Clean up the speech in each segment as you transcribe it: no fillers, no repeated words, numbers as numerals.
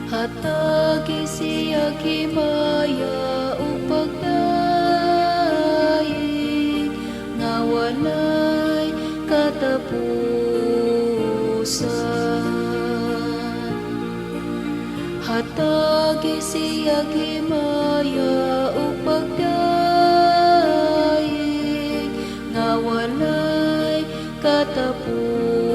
Hatagi siya himaya ug pagdaig nga walay katapusan. Hatagi siya himaya ug pagdaig nga walay katapusan.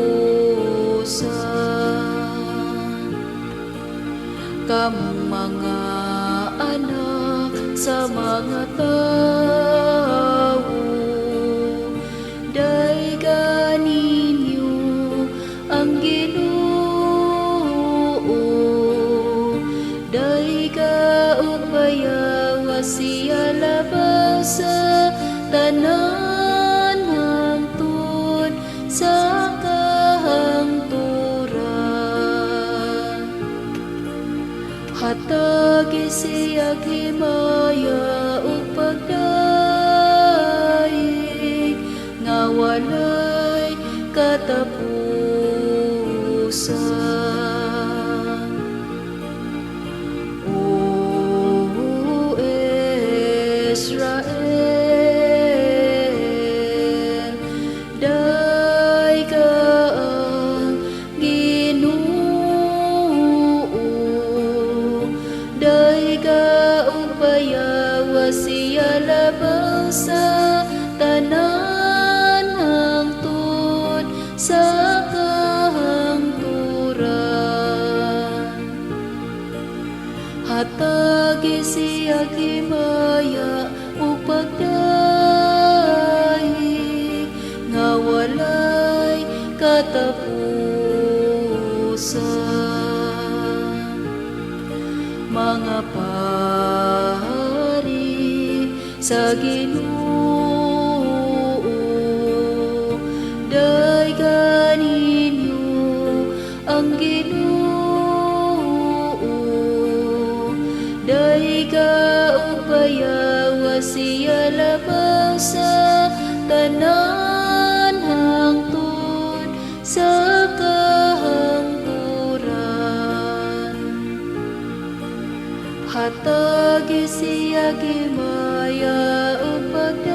Kamong mga anak sa mga tao, dayga ninyo ang Ginoo. Dayga ug bayawa siya labaw sa tanan hangtod sa kahangturan. Hatagi siya himaya ug pagdaig nga walay katapusan. O Israel, dayga ang Ginoo. Dayga ug bayawa siya labaw sa tanan hangtod sa kahangturan. Hatagi siya himaya ug pagdaig nga walay katapusan. Mga pari sa Ginoo, dayga ninyo ang Ginoo. Dayga ug bayawa siya labaw sa tanan hangtod sa kahangturan. Hatagi siya himaya ug pagdaig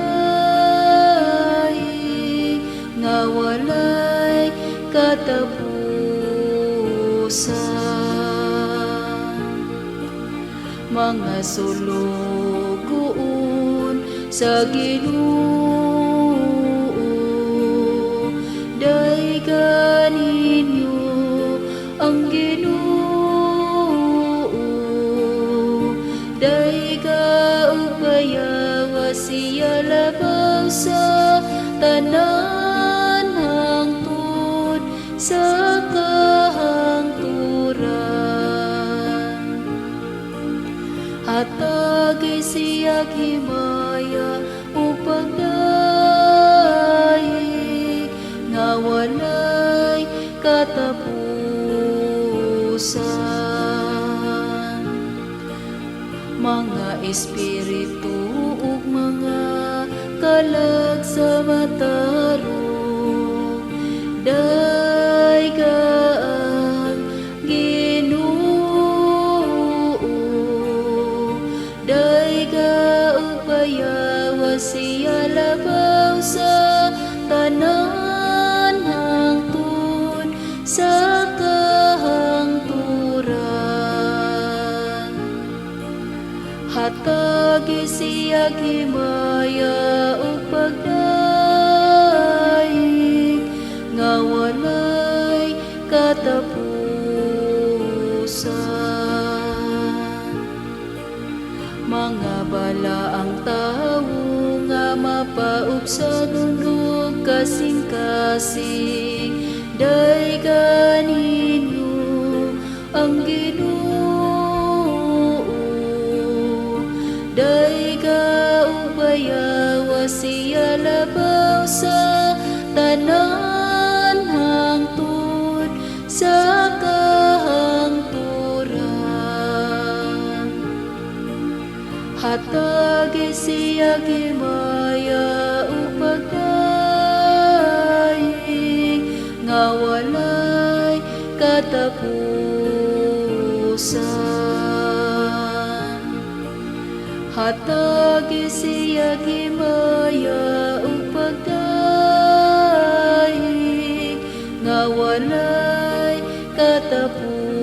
nga walay katapusan. Mga sulugoon sa Ginoo, dayga ninyo ang Ginoo. Dayga ug bayawa siya labaw sa tanan hangtod sa kahangturan. Hatagi siya himaya ug pagdaig nga walay katapusan. Mga espiritu ug mga kalag sa matarong, dayga ang Ginoo. Dayga ug bayawa siya labaw sa tanan hangtod sa kahangturan. Hatagi siya himaya ug pagdaig nga walay katapusan. Mga balaang tawo nga mapaubsanon og kasing-kasing, dayga ninyo ang Ginoo. Dayga ug bayawa siya labaw sa tanan hangtod sa kahangturan. Hatagi siya himaya ug pagdaig nga walay katapusan. Hatagi siya himaya ug pagdayeg nga walay katapusan.